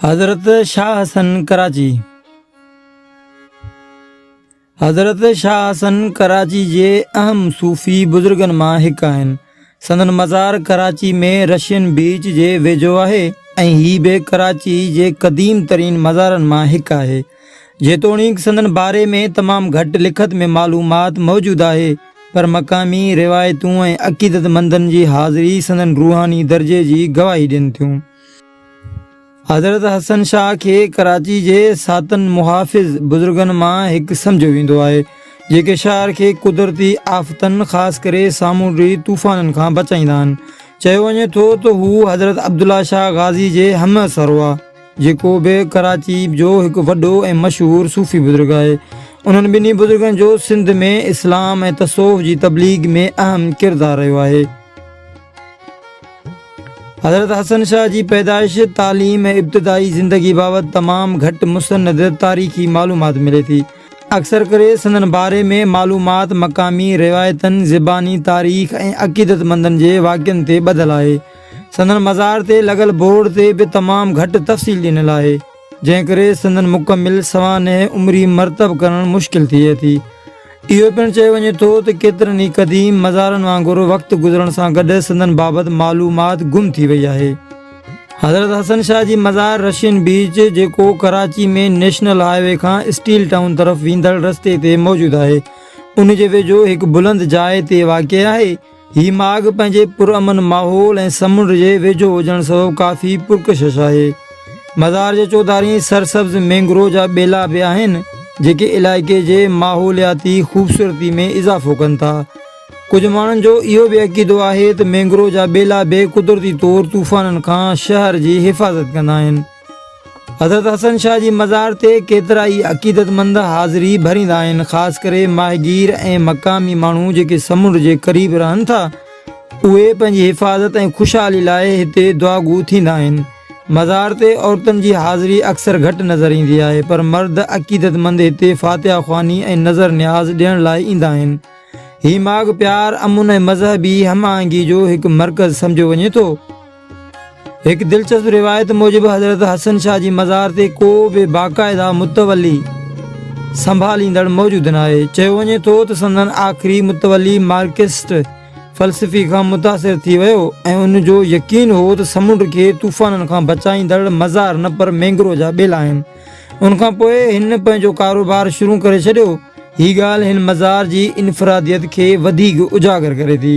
حضرت شاهه حسن ڪراچي، حضرت شاهه حسن ڪراچي جي اهم صوفي بزرگن مان هڪ آهن. سندن مزار ڪراچي ۾ رشين بيچ جي ويجهو آهي ۽ هي به ڪراچي جي قديم ترين مزارن مان هڪ آهي. جيتوڻيڪ سندن باري ۾ تمام گهٽ لکت ۾ معلومات موجود آهي پر مقامي روايتون ۽ عقيدتمندن جي حاضري سندن روحاني درجي جي گواهي ڏين ٿيون. حضرت حسن شاهه کي ڪراچي جي ساتن محافظ بزرگن مان هڪ سمجهيو ويندو آهي، جيڪي شهر کي قدرتي آفتن خاص ڪري سامونڊي طوفانن کان بچائيندا آهن. چيو وڃي ٿو ته هو حضرت عبدالله شاهه غازي جي همعصر هئا، جيڪو به ڪراچي جو هڪ وڏو ۽ مشهور صوفي بزرگ آهي. انهن ٻنهي بزرگن جو سنڌ ۾ اسلام ۽ تصوف جي تبليغ ۾ اهم ڪردار رهيو آهي. حضرت حسن شاهه جي پيدائش، تعليم ۽ ابتدائي زندگي بابت تمام گهٽ مستند تاريخي معلومات ملي ٿي. اڪثر ڪري سندن باري ۾ معلومات مقامي روايتن، زباني تاريخ ۽ عقيدتمندن جي واقعن تي ٻڌل آهي. سندن مزار تي لڳل بورڊ تي به تمام گهٽ تفصيل ڏنل آهي. جنهن ڪري سندن مڪمل سوانح عمري مرتب ڪرڻ مشڪل ٿئي ٿي. اهو پڻ چيو وڃي ٿو ته ڪيترن ئي قديم مزارن وانگر وقت گذرڻ سان گڏ سندن بابت معلومات گم ٿي وئي آهي. حضرت حسن شاهه جي مزار رشين بيچ جيڪو ڪراچي ۾ نيشنل هاء وي کان اسٽيل ٽائون طرف ويندڙ رستي تي موجود آهي، ان جي ويجهو هڪ بلند جاء تي واقع آهي. هي ماڳ پنهنجي پرامن ماحول ۽ سمنڊ جي ويجهو هجڻ سبب ڪافي پرڪشش آهي. مزار جي چوڌاري سرسبز مينگرو جا ٻيلا به آهن، جيڪي علائقي جي ماحولياتي خوبصورتي ۾ اضافو ڪن ٿا. ڪجهه ماڻهن جو اهو به عقيدو آهي ته مينگرو جا ٻيلا به قدرتي طور طوفانن کان شهر جي حفاظت ڪندا آهن. حضرت حسن شاهه جي مزار تي ڪيترائي عقيدتمند حاضري ڀريندا آهن، خاص ڪري ماهيگير ۽ مقامي ماڻهو جيڪي سمنڊ جي قريب رهن ٿا، اهي پنهنجي حفاظت ۽ خوشحالي لاء هتي دعاگو ٿيندا آهن. مزار تي عورتن جي حاضري اڪثر گهٽ نظر ايندي آهي، پر مرد عقيدتمند هتي فاتحه خواني ۽ نذر نياز ڏيڻ لاء ايندا آهن. هي ماڳ پيار، امن ۽ مذهبي هم آهنگي جو هڪ مرڪز سمجهيو وڃي ٿو. هڪ دلچسپ روايت موجب حضرت حسن شاهه جي مزار تي ڪو به باقاعده متولي، سنڀاليندڙ، موجود ناهي. چيو وڃي ٿو ته سندن آخري متولي مارڪسٽ فلسفي کان متاثر ٿي ويو ۽ ان جو يقين هو ته سمنڊ کي طوفانن کان بچائيندڙ مزار نه پر مينگرو جا ٻيلا آهن. ان کان پوء هن پنهنجو ڪاروبار شروع ڪري ڇڏيو. هي ڳالهه هن مزار جي انفراديت کي وڌيڪ اجاگر ڪري ٿي.